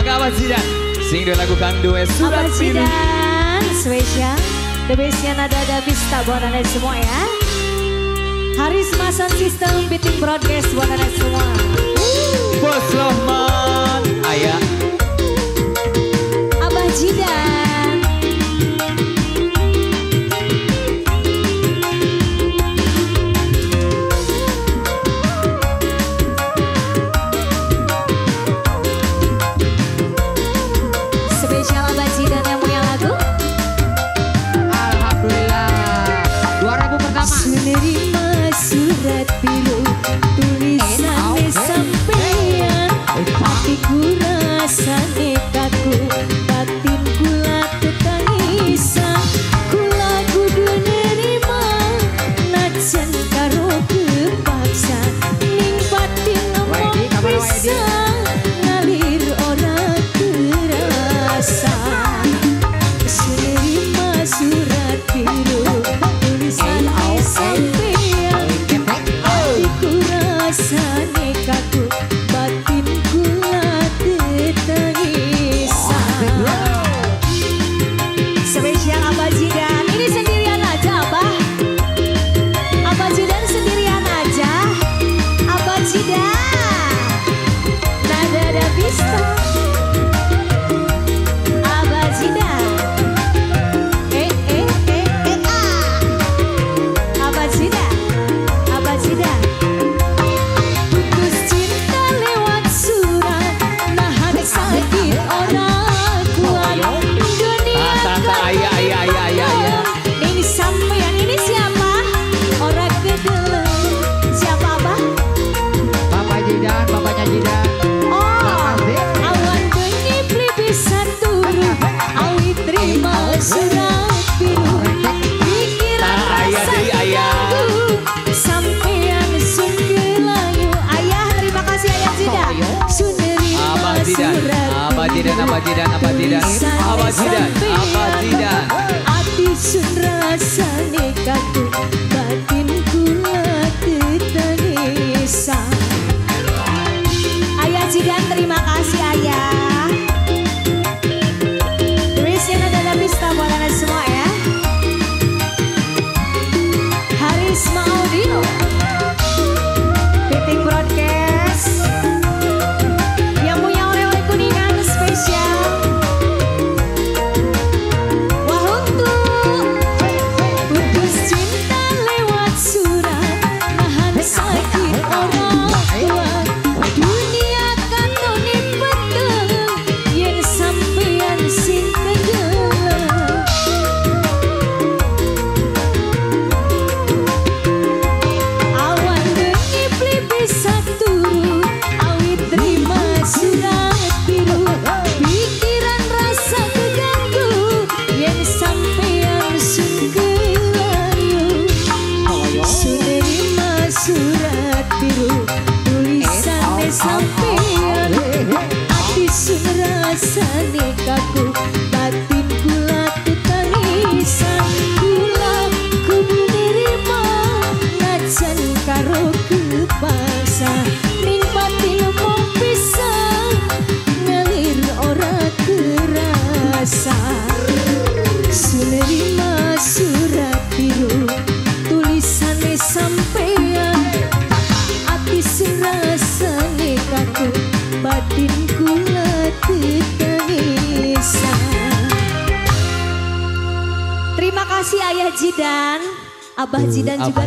Maka Abah Zidan sing dua lagu kang duwe surat Abah biru. Zidan spesial. The best-nya Nada Dabista buat anda semua ya. Harisma Sound System Beating Broadcast buat anda semua. Bos Lohman, ayah. Abah Zidan. Spesial Abah Zidan yang punya lagu. Alhamdulillah 2000 pertama. Menerima surat biru tulisannya sampean, hatiku rasane kaku, batin kula tetangisan, kula kudu nerima najan karo kepaksa, ning batin ngomong bisa ngalir ora kerasa. Menerima surat biru tulisannya sampean, hatiku rasane kaku, batin kula tetangisan. Spesial Abah Zidan, ini sendirian aja Abah. Abah Zidan sendirian aja. Abah Zidan, Nada Dabista. Abah Zidan, eh eh eh eh ah. Abah Zidan, Abah Zidan. Putus cinta lewat surat, nahan sakit orang kuat. Dunia Ta, ta, ta, ayah, ayah, ayah, ayah, ayah. Ini sampean ini siapa? Orang kedeleng. Siapa Abah? Bapak Zidan, bapaknya Zidan. Oh, Makasih. Awan bengi beli bisa turu, awit terima surat biru. Pikiran Ta, ayah, rasa deui, ayah. keganggu, sampean sun kelayu. Ayah, terima kasih Ayah Zidan. Sun nerima Abah Zidan, surat Abah Zidan, Abah Zidan, Abah Zidan, tulisannya Abah Zidan, Abah sampean. Zidan. Ati sun rasane kaku, batin kula tetangisan. Ayah Zidan, terima kasih Ayah. Terusnya Nada Dabista buat anda semua ya. Harisma Audio, Beating Broadcast. Yang punya oleh-oleh kuningan spesial. Wah untuk putus cinta lewat surat, nahan sakit orang kuat. Dunia katone peteng, yen sampean sing kedeleng. Awan bengi beli bisa turu, awit terima surat biru. Pikiran rasa keganggu, yen sampean sun kelayu. Sun nerima surat biru, tulisannya sampean. Ati sun rasane kaku, batin kula tetangisan. Kula kudu nerima, najan karo kepaksa. Ning batin mung bisa ngalir ora kerasa. Sunerima surat biru, tulisannya sampean. Ati sun rasane kaku, batin kula tetangisan. Terima kasih Ayah Zidan, Abah Zidan juga.